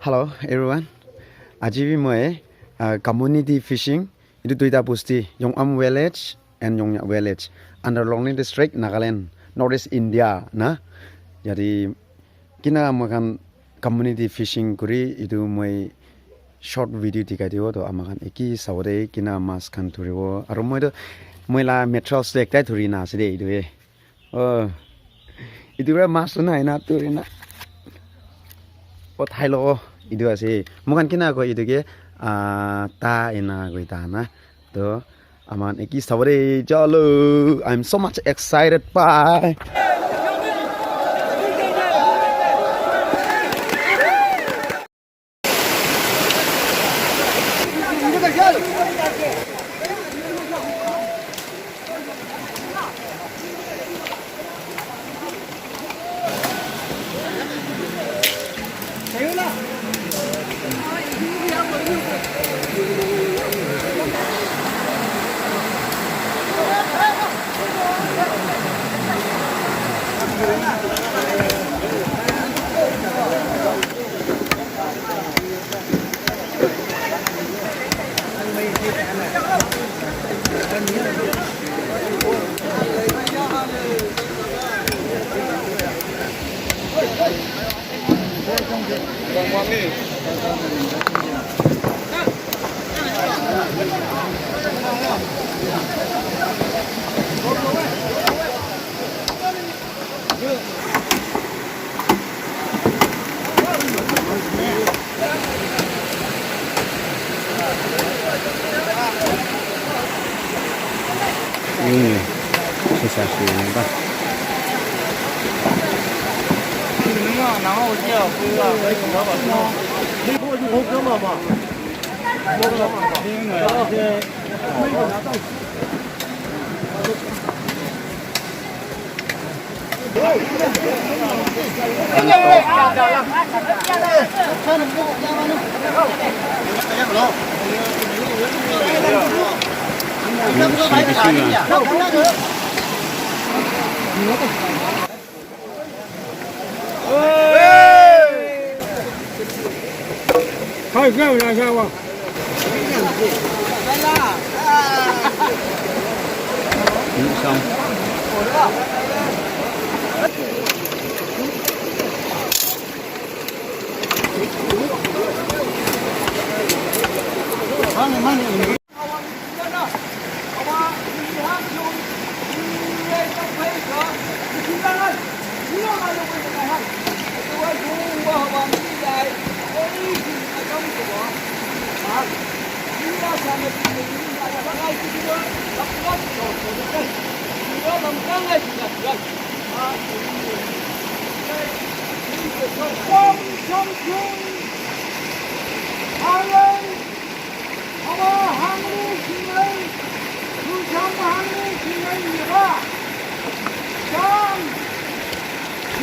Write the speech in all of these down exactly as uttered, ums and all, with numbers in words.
Hello everyone. Aji bi moi uh, community fishing itu duita bosti Yongam village and Yongnya village under Longni district, Nagaland, Northeast India na. Jadi kina makan community fishing kuri itu moi short video dikhai dibo to ama khan eki sabo de kina mas khan thuribo aru moi to moi la materials to ektai thuri na ase de itu e. Oh, itu para mas na ina thuri na. Uthai lo itu ase. Moikhan kina ko itu ke ah, ta ina ko ita na. To aman eki sabo de chalo. I'm so much excited. Bye. Haba hangni sinai, tucham hangni sinai niba. Chang,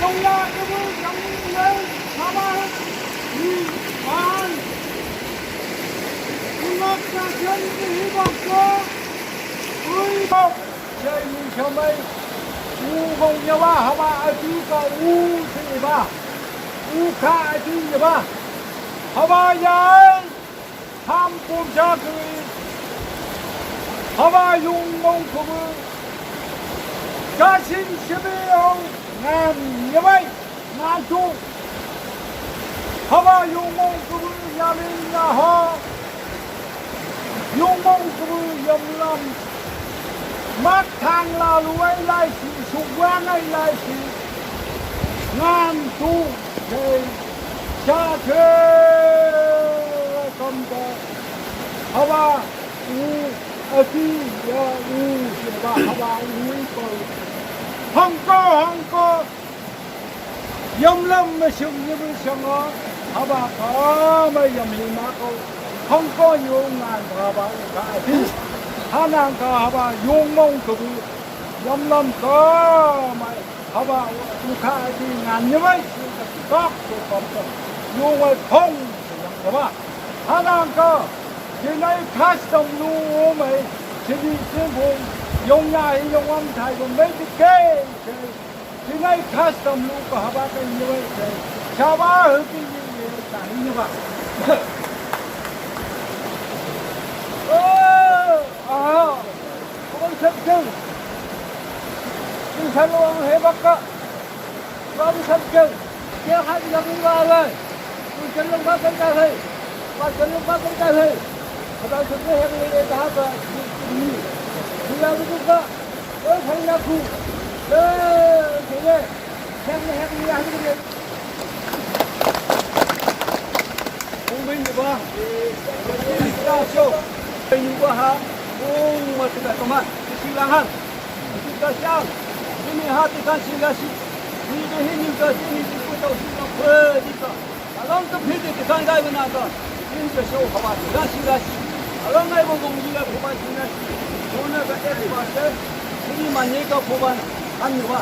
yongya ibu kami nai sama ni ban. Unak na jan ni bakso, ui bak, jai ni samai. U bong yawa haba ati ka u siniba. U ka ati niba. Haba yai. Ham pumja kui. Haba yung mong kubu. Kasin sibi ong ngan yawai ngan tu. Haba yung mong kubu yamin na ho. Yung mong kubu yam lam. Mak thang la luai lai si, sugwa ngai lai si. Ngan tu. Hey, cha che, kam ta. Haba, u, ati, ya, u, haba, haba, u, ko. Hong ko, hong ko. Yam lam ma shum ni bu shang o. Haba, ka, ma yam ni ma ko. Hong ko, yu, ngan, haba, u, ka, ati. Hanang ka, haba, yung mong, ka, bu. Yam lam, ka, ma. Haba ukha di ngan nyawai si ka tok ko pam ko. Yung wai phong si yang nyawai. Hanang ko, dinai custom lu umai, sini sini phong, yung nya hi yung wam thai ko mai di ke, ke. Dinai custom lu ko haba ka nyawai ke. Shawa hu ki ni ye ta hi nyawai. आपका बाबू सब के क्या हाथ लगने वाला है? वो जन्म का करता है, वो जन्म का करता है। अगर सुनते हैं कि ये कहाँ पर? पूरा रुकूंगा, कोई फल ना खू। ए, ये, ये, ये, ये, ये, ये। Ung bin ba, ung bin ba ha, ung ma ta ka ma, si la ha, si ka sha, ni mi ha ti kan si la si, ni de hi ni ka si ni ku ta si ka pe di ka, along ka phi de kan dai ba na ka, ni ka sho ha ba ti ka si la si, along ai bo gong ji la ko ba si la si, ko na ka te ba se, ni ma ni ka ko ba, an ni ba.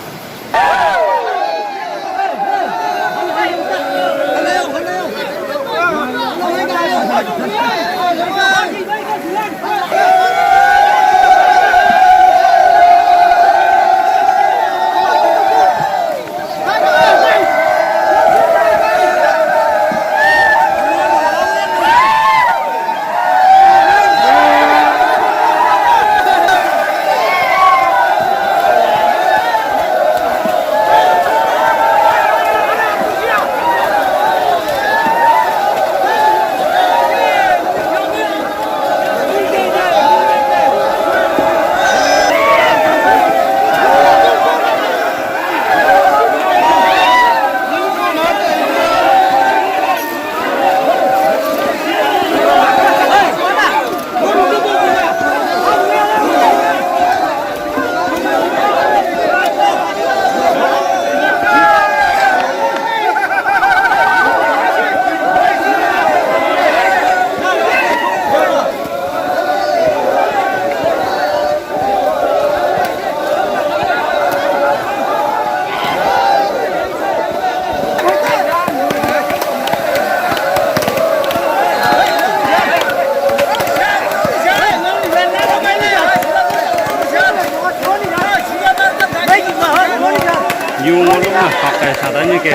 Yung mo na, pakay sa tayo ke.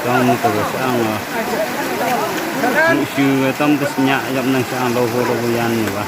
Tang mo to sa ang, ah. Shu tam tas nya yam nang sa ang lo ho lo yan ni ba.